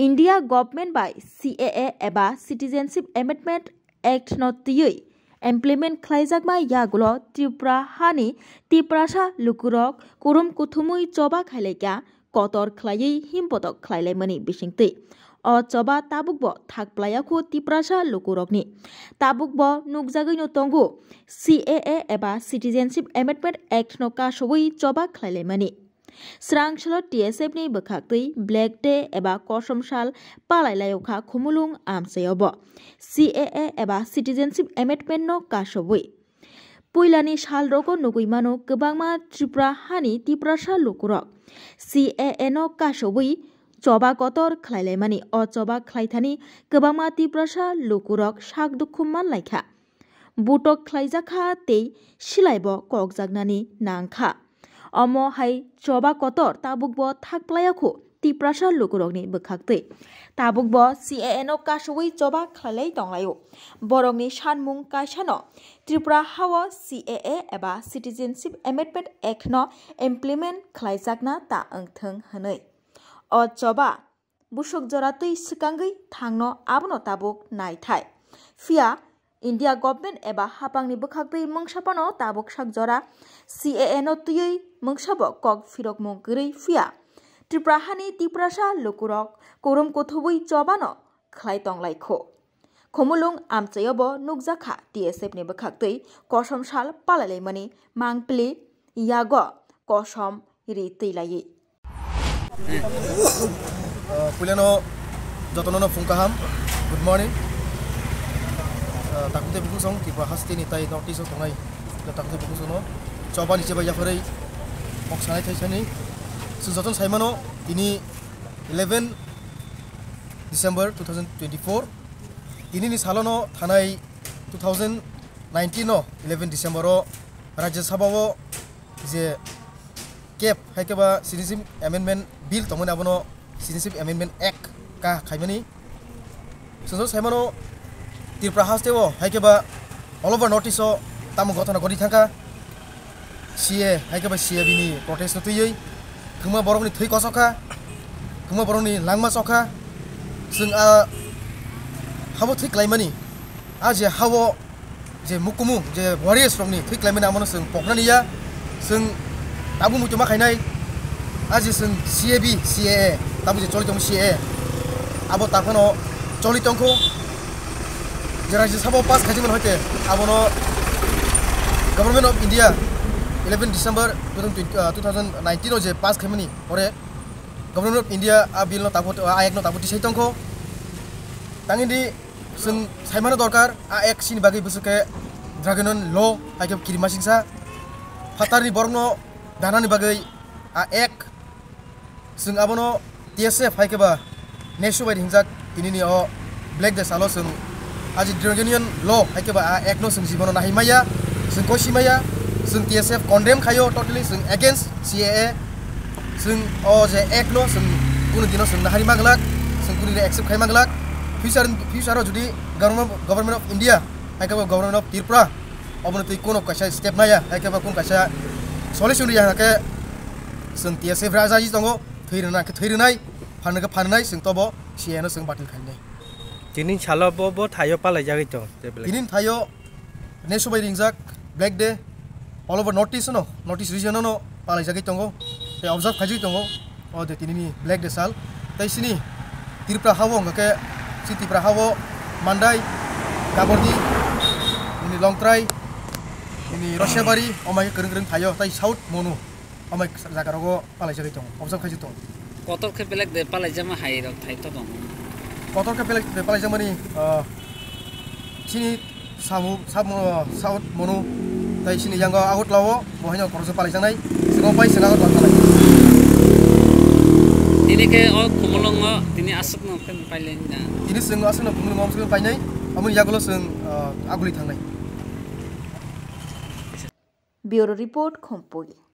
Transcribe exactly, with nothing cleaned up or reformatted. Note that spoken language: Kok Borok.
India government bai C A A eba Citizenship Amendment Act no twiwi implement khlaijakma yagulo Tripura hani Tiprasa lukurok kurum kuthumwi choba khailaikha, kotor khlaiwi himbotok khlailaimani bisingtwi. O choba tabukbo thakplaiya khu Tiprasa lukurokni. Tabukbo nukjagwino tongo C A A eba Citizenship Amendment Act no kasowi choba khlailaimani. Srang salo T S F ni bwkhaktwi Black Day eba kosom sal palailaio kha Khumulwng amchaiobo C A A eba Citizenship Amendment no kasowi. Puilani salrogo nugwi mano kwbangma Tripura hani Tiprasa lukurok C A A no kasowi choba kotor khlailaimani. O choba khlaithani kwbangma Tiprasa lukurok sak dukhu manlaikha. Butok khlaijakha tei silaibo kokjaknani nangkha. Omo hai choba kotor tabukbo thakplaiya khu Tiprasa lukurokni bwkhaktwi. Tabukbo C A A no kasowi choba khlailai tonglaio. Borokni sanmung kaisano Tripura hao C A A eba Citizenship Amendment Act no implement khlaijakna ta wngthwng hwnwi. O choba busuk jora twi swkangwi thangno abono tabuk naithai. Phiya India government eba hapangni bwkhaktwi mungsa phano tabuk sak jora C A A no twiwi mungsabo kok phirokmung kwrwi phiya Tripura hani Tiprasa lukurok kurum kuthubwi chobano khlai tonglaikho. Khumulwng amchaiobo nukjakha T S F ni bwkhaktwi kosom sal palailaimani mangpili yago kosom ri twilaiwi. Uh, puilano jotono no phung kaham. Good morning. Uh, takhuk tei bukhuk song Tripura hasteni tai North East o tongnai takhuk tei bukhuk songno choba ni cheba yapharwi kok sanai thai sani. Chwng jotono saimano tini eleven December two thousand twenty-four. Tini ni salono thanai two thousand nineteen o eleven December o Rajya Sabha o je kep hai khe ba Citizenship Amendment Bill tongmani abono Citizenship Amendment Act ka khaimani. Chwng saimano Tripura haste o hai khe ba all over North East o tamo gotana gori thangkha. C A hai khe ba C A bini protest no twiwi kwbangma borokni thwi kochok kha, kwbangma borokni langma chok kha. Chwng a habo thwi klaimani, a je hao je mukumu je warriors rokni thwi klaimani amono chwng poknani ya. Chwng tabuk muitu ma khainai, a je chwng C A B, C A A, tabuk je choli tongo C A A, abo takhano choli tongkho. Je Rajya Sabha o pass khaijakmani hoite abono Government of India eleven December two thousand twenty, ah, two thousand nineteen o je pass khaimani ore Government of India a bill no tabuk, a act no tabuk tisai tongkho. Tangini chwng saimano dorkar, a act sini bagwi bwswk khe Dragonon law hai khe kirima singsa. Phatarni borokno danani bagwi a act. Chwng abono T S F hai khe ba nesu bai hingjak tinini o Black Day salo chwng aji Dragonon law hai khe ba a act no chwng jibono nahai maya, chwng kosi maya, chwng T S F condemn khaio totally, chwng against C A A. Chwng o je act no chwng kunu dino chwng nahari maglak, chwng kunu dino accept khai maglak. Future, future o jodi government, Government of India hai khe ba Government of Tripura obono twi kunu kaisa step naya, hai khe ba kunu kaisa solution riya hwnkhe chwng T S F rajaji tongo, thwi rwna khe thwi rwnai, phan khe phan rwnai, chwng tobo C A A no chwng batil khainai. Tini salo bo, bo thaio palaijagwi tong, tei belai. Tini thaio nesu bai ringjak Black Day all over North East no, North East region no palaijagwi tongo, tei observe khaijagwi tongo. O de tinini Black Day sal. Tei sini Tripura hao hwnkha khe, si Tripura hao Mandai, Kabardi, nini Longtrai, nini Rosebari, omai kwrwng kwrwng thaio, tei South Monu, omai jaga rogo palaijagwi tongo, observe khaijagwi tongo. Kotor khe Black Day palaijakma hai rok thai to tongo. Kotor khe Black Day palaijakmani, ah, sini Samu-, Samu-, South Monu, tei sini yango Agartala o, bo haino koroksa palaijaknai, sini pai sini Agartala palai. Tini khe o Khumulwngo, tini aswkno khe pailai na. Tini chwng aswkno Khumulwngo amswkno painai, amoni yagulo chwng, ah, aguli thangnai. Bureau Report, Khumpui.